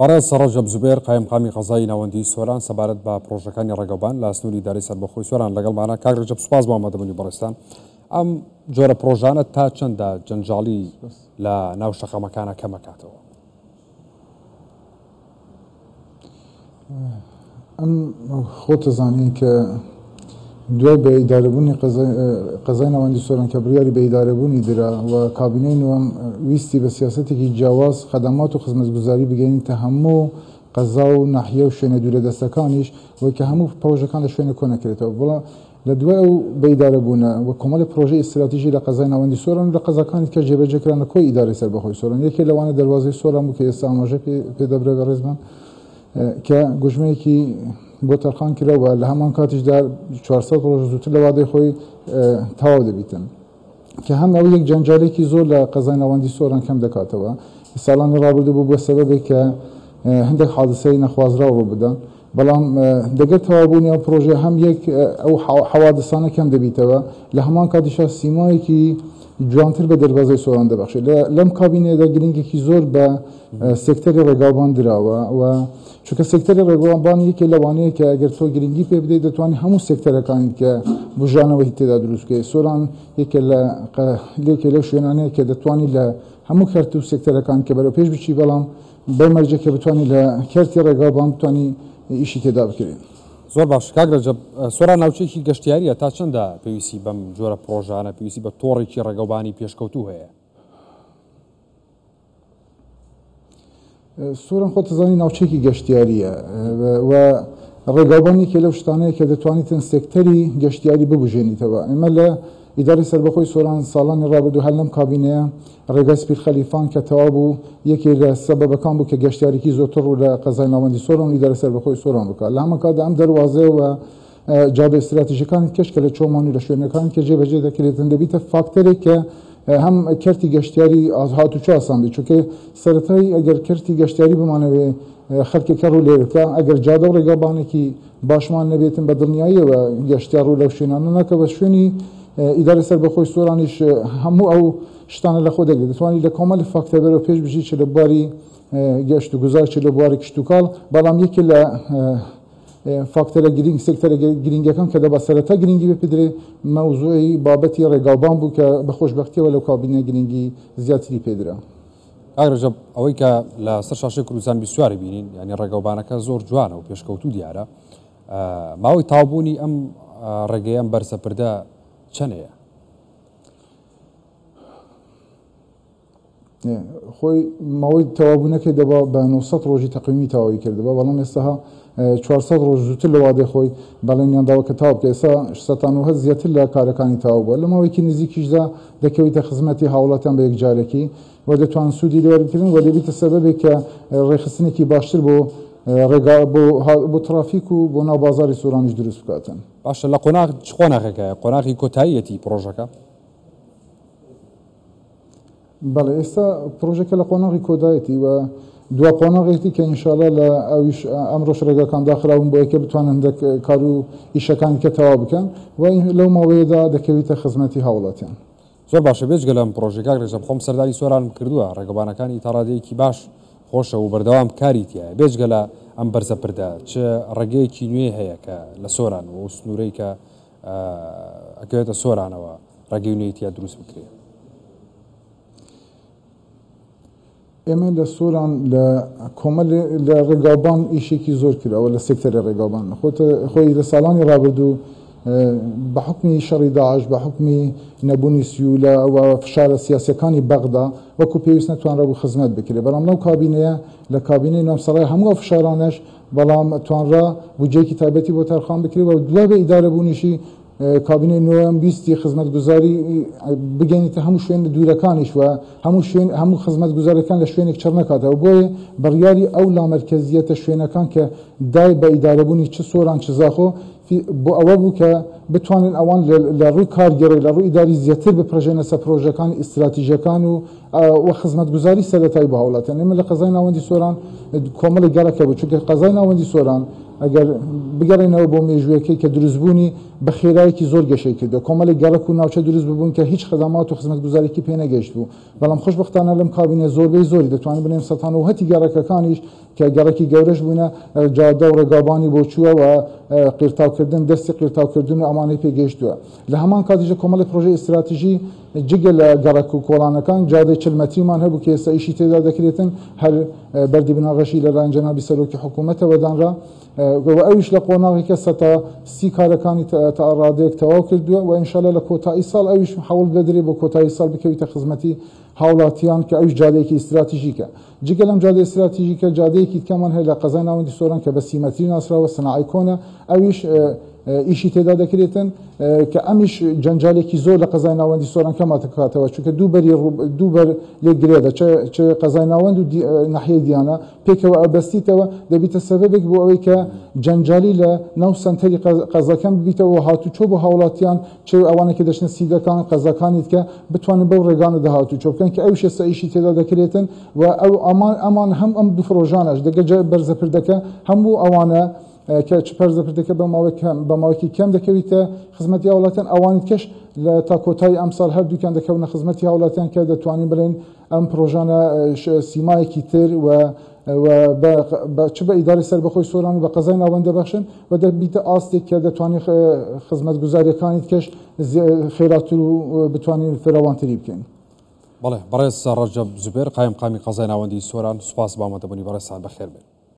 بەڕێز ڕەجەب زوبێر قایمقامی قەزای ناوەندیی سۆران سەبارەت بە پڕۆژەکانی ڕێگەوبان لە سنووری ئیدارەی سەربەخۆی سۆران لەگەڵمانە. کاک ڕەجەب سوپاس بۆ ئامادەبوونی بەڕێزتان. ئەم جۆرە پڕۆژانە تا چەندە جەنجاڵی لە ناو شەقامەکانە کەمەکاتەوە؟ ئەم خۆتەزانی کە دوای بە ئیدارەبوونی قەزای ناوەندی سۆران کە بڕیاری بە ئیدارەبوونی درا و کابینەی نوێم ویستی بە سیاسەتێکی جیاواز خەدەمات و خزمەتگوزاری بگەینیتە هەموو قەزا و ناحیە و شوێنە دوورە دەستەکانیش و کە هەموو پڕۆژەکان لە شوێنە کۆ نەکرێتەوە. بەڵام لە دوای ئەو بە ئیدارەبوونە و کۆمەڵی پڕۆژەی ئیستراتیژی لە قەزای ناوەندی سۆران و لە قەزاکانی دیکە جێبەجێ کران لە کۆی ئیدارەی سەربەخۆی سۆران، یەکێ لەوانە دەروازەی سۆران بوو کە ئێستا ئاماژە پێ دەبرێ بەڕێزمان کە گوژمەیەکی بۆ تەرخان کرا و لە هەمان کاتیشدا 400 ڕۆژ زووتر لە وادەی خۆی تەواو دەبیتن. کە هەم ئەو یەک جەنجالێکی زۆر لە قەزای ناوەندی سۆران کەم دەکاتەوە. ساڵانی ڕابردوو بوو بۆ سەبەبێک کە هەندێک حادسەی نەخوازراو ڕوو بدەن، بەڵام دەگەر تەواوبوونی ئەو پرۆژەیە هەم یەک ئەو حەوادسانە کەم دەبیتەوە، لە هەمان کاتیشا سیمایەکی جوانتر بە دەروازەی سۆران دەبەخشێت. لەم کابینەیەدا گرنگێکی زۆر بە سێکتەری ڕێگاوبان دراوە و چونکە سێکتەری ڕێگاوبان یەکێ لەوانەیە کە ئەگەر تۆ گرنگی پێ بدەیت دەتوانانی هەموو سێکتەرەکانی کە بژانەوەی تێدا دروست بکەیت. سۆران یەکێ لە لێکێ لەو شوێنانەیە کە دەتوانانی لە هەموو کەرت و سێکتەرەکان کە بەرەو پێش بچی، بەڵام بەو مەرجە کە بتوانانی لە کەرتی ڕێگاوبان بتوانانی ئیشی تێدا بکرێت. زۆر باش کاک رەجەب، سۆران ناوچەیەکی گەشتیارییە، تا چەندە پێویستی بەم جۆرە پڕۆژانە، پێویستی بە تۆڕێکی ڕێگەوبانی پێشکەوتوو هەیە؟ سۆران خۆت دەزانی ناوچەیەکی گەشتیارییە و ڕێگاوبان یەکێ لەو شتانەیە کە دەتوانیتن سێکتەری گەشتیاری ببژێنیتەوە. ئێمە لە ئیدارەی سەربەخۆی سۆران ساڵانی ڕابردوو هەر لەم کابینەیە ڕێگای سپیر خەلیفان کە تەواو بوو یەکێ لە سەبەبەکان بوو کە گەشتیارێکی زۆرتر ڕوو لە قەزای ناوەندی سۆران و ئیدارەی سەربەخۆی سۆران بکات. لە هەمان کاتدا ئەم دەروازەیە و جادە ئیستراتیژەکانی کەش کە لە چۆمان و لە شوێنەکان کە جێبەجێ دەکرێتن دەبیتە فاکتەرێک کە هەم کەرتی گەشتیاری هاتوچۆ ئاسان بێت، چونکە سەرەتای ئەگەر کەرتی گەشتیاری بمانەوێ خەڵکێکە ڕوو لێ بکە، ئەگەر جادە و ڕێگابانێکی باشمان نەبێتن بە دڵنیاییەوە گەشتیار ڕوو لەو شوێنانە ناکە. بە شوێنی ئیدارە سەربەخۆی سۆرانیش هەموو ئەو شتانە لە خۆ دەگرێت، دەتوانانی لە کۆمەڵی فاکتەر بەرەو پێش بژی، چ لە بواری گەشت و گوزار چ لە بواری کشتوکاڵ. بەڵام یەکێ لە فاکتەرە گرنگ سێکتەرە گرنگەکان کە دەبا سەرەتا گرنگی پێ بدرێ مەوزوعی بابەتی ڕێگاوبان بوو کە بە خۆشبەختیەوە لەو کابینە گرنگی زیاتری پێدرا. کاک رەجەب ئەوەی کە لە سەر شاشەی کوردستان 24 بینین یانی ڕێگەوبانەکە زۆر جوانە و پێشکەوتوو دیارە، ماوەی تاوبوونی ئەم ڕێگەیە ئەم بەرزە پردە چەنەیە؟ خۆی ماوەی تەواوبوونەکەی دەبا بە 900 ڕۆژی تەقویمی تەواوی کردبا، بەڵام ئێستا 400 ڕۆژ زووتر لە وادەی خۆی بەڵێنیان داوە کە تەواو بکە. ئێستا 690 زیاتر لە کارەکانی تەواو بووە. لە ماوەیەکی نزیکیشدا دەکەویتە خزمەتی هاوڵاتیان بە یەکجارەکی و دەتوان سوودی لێ وەربگرن و دەبیتە سەبەبێک کە ڕێکخستنێکی باشتر بۆ ڕێگا بۆ ترافیک و بۆ ناو بازاڕی سۆرانیش دروست بکاتن. باشە لە قۆناغ چ قۆناغێکایە؟ قۆناغی کۆتاییەتی پڕۆژەکە؟ بەڵێ ئێستا پرۆژەکە لە قۆناغی کۆدایەتی و دوا قۆناغێتی کە ئینشاءاللە لە ئەویش ئەمڕۆش ڕێگاکان داخراون بۆ یەکە بتوانن هەندێک کار و ئیشەکانی کە تەواو بکەن و لەو ماوەیەدا دەکەویتە خزمەتی هاوڵاتیان. زۆر باشە بێجگە لەم پرۆژەی کاک رەجەب خۆم سەردانی سۆرانم کردووە ڕێگەوبانەکانی تا ڕادەیەکی باش خۆشە و بەردەوام کاری تیایە بێجگە لە ئەم بەرزە پردە چ ڕێگەیەکی نوێ هەیە کە لە سۆران و ئەو سنوورەی کە ئەکەوێتە سۆرانەوە ڕێگەی نوێی تیا دروست بکرێ؟ ئێمە لە سۆران لە کۆمەل لە ڕێگاوبان ئیشێکی زۆر کراوە لە سێکتەری ڕێگاوبان خۆی لە ساڵانی ڕابردوو بە حکمی شەڕی داعش بە حکمی نەبوونی سیولە و فشارە سیاسەکانی بەغدا وەکو پێویست نەتوانرا بوو خزمەت بکرێت. بەڵام لەو کابینەیە لە کابینەی نۆم سەرای هەموو ئەو فشارانەش بەڵام توانرا بودجەیەکی تایبەتی بۆ تەرخان بکرێت و دوای بە ئیدارەبوونیشی کابینەی نۆیەم ویستی خزمەتگوزاری بگەینێتە هەموو شوێن دوورەکانیش و هەموو شوێن هەموو خزمەتگوزارەکان لە شوێنێک چڕ نەکاتەوە. بۆیە بڕیاری ئەو لامەرکەزیەتە شوێنەکان کە دای بە ئیدارەبوونی چ سۆران چ زاخۆ بۆ ئەوە بوو کە بتوانن ئەوان لە ڕووی کارگێڕی لە ڕووی ئیداری زیاتر بپڕژێنە سەر پرۆژەکان ئیستراتیژەکان و و خزمەتگوزاری سەرەتایی بۆ هاوڵاتیان. ئێمە لە قەزای ناوەندی سۆران کۆمەڵێک گەڕەک هەبوو، چونکە قەزای ناوەندی سۆران ئەگەر بگەڕێینەوە بۆ مێژووەکەی کە دروستبوونی بە خێرایەکی زۆر گەشەی کردووە، کۆمەڵێک گەڕەک و ناوچە دروست ببوون کە هیچ خەدەمات و خزمەتگوزاریکی پێ نەگەیشتبوو، بەڵام خۆشبەختانە لەم کابینە زۆربەی زۆری دەتوانین بڵێین 190 گەڕەکەکانیش کە گەڕەکی گەورەش بوونە جادە و ڕێگاوبانی بۆ چووە و قیرتاوکردن دەستی قیرتاوکردن و ئەمانەی پێگەیشتووە. لە هەمان کاتیشدا کۆمەڵی پرۆژەی ئیستراتیژی جگە لە گەڕەک و کۆڵانەکان جادەی 40 مەتریمان هەبوو کە ئێستا ئیشی تێدا دەکرێتن، هەر بەردی بناغەشی لەلایەن جەنابی سەرۆکی حکوومەتەوە دانرا و ئەویش لە قۆناغێکە 30% کارەکانی تا ڕادەیەک تەواو کردووە و ئینشاءاللە لە کۆتایی ساڵ ئەویش هەوڵ دەدرێت بۆ کۆتایی ساڵ بکەویتە خزمەتی هاوڵاتیان کە ئەویش جادەیەکی ئیستراتیژیکە. جگە لەم جادە ئیستراتیژیکە جادەیەکی دیکەمان هەیە لە قەزای ناوەندی سۆران کە بە 30 مەتری ناسراوە، سناعی کۆنە، ئەویش ئیشی تێدا دەکرێتن کە ئەمیش جەنجالێکی زۆر لە قەزای ناوەندی سۆران کەماتەکاتەوە، چونکە دوو بەری دوو بەر لێک گرێدە، چ قەزای ناوەند و ناحیەی دیانە پێکەوە ئەبەستیتەوە، دەبیتە سەبەبێک بۆ ئەوەی کە جەنجالی لە ناو سەنتەری قەزاکان ببیتەوە هاتوچۆ بۆ هاوڵاتیان، چ ئەوانە کە دەچنە سیدەکان قەزاکانی دیکە بتوانن بەو ڕێگانە داهاتوچۆ بکەن کە ئەویش ئێستا ئیشی تێدا دەکرێتن و ئەو ئەمان هەم ئەم دوو پرۆژانەش دەگە بەرزەپردەکە هەموو ئەوانە کە چ پەرزەپردەکە بە ماوەیەکی کەم دەکەویتە خزمەتی هاوڵاتیان، ئەوانی کەش لە تا کۆتایی ئەمساڵ هەردووکیان دەکەونە خزمەتی هاوڵاتیان کە دەتوانین بڵێن ئەم پرۆژانە سیمایەکی تر و چ بە ئیدارەی سەربەخۆی سۆران و بە قەزای ناوەند دەبەخشن و دەبیتە ئاستێک کە دەتوانین خزمەتگوزاریەکانی کەش خێراتر و بتوانین فراوانتری بکەین. بەڵێ بەڕێز ڕەجەب زوبێر قایمقامی قەزای ناوەندی سۆران، سوپاس بۆ ئامادەبوونی بەڕێزتان، بەخێر بێن.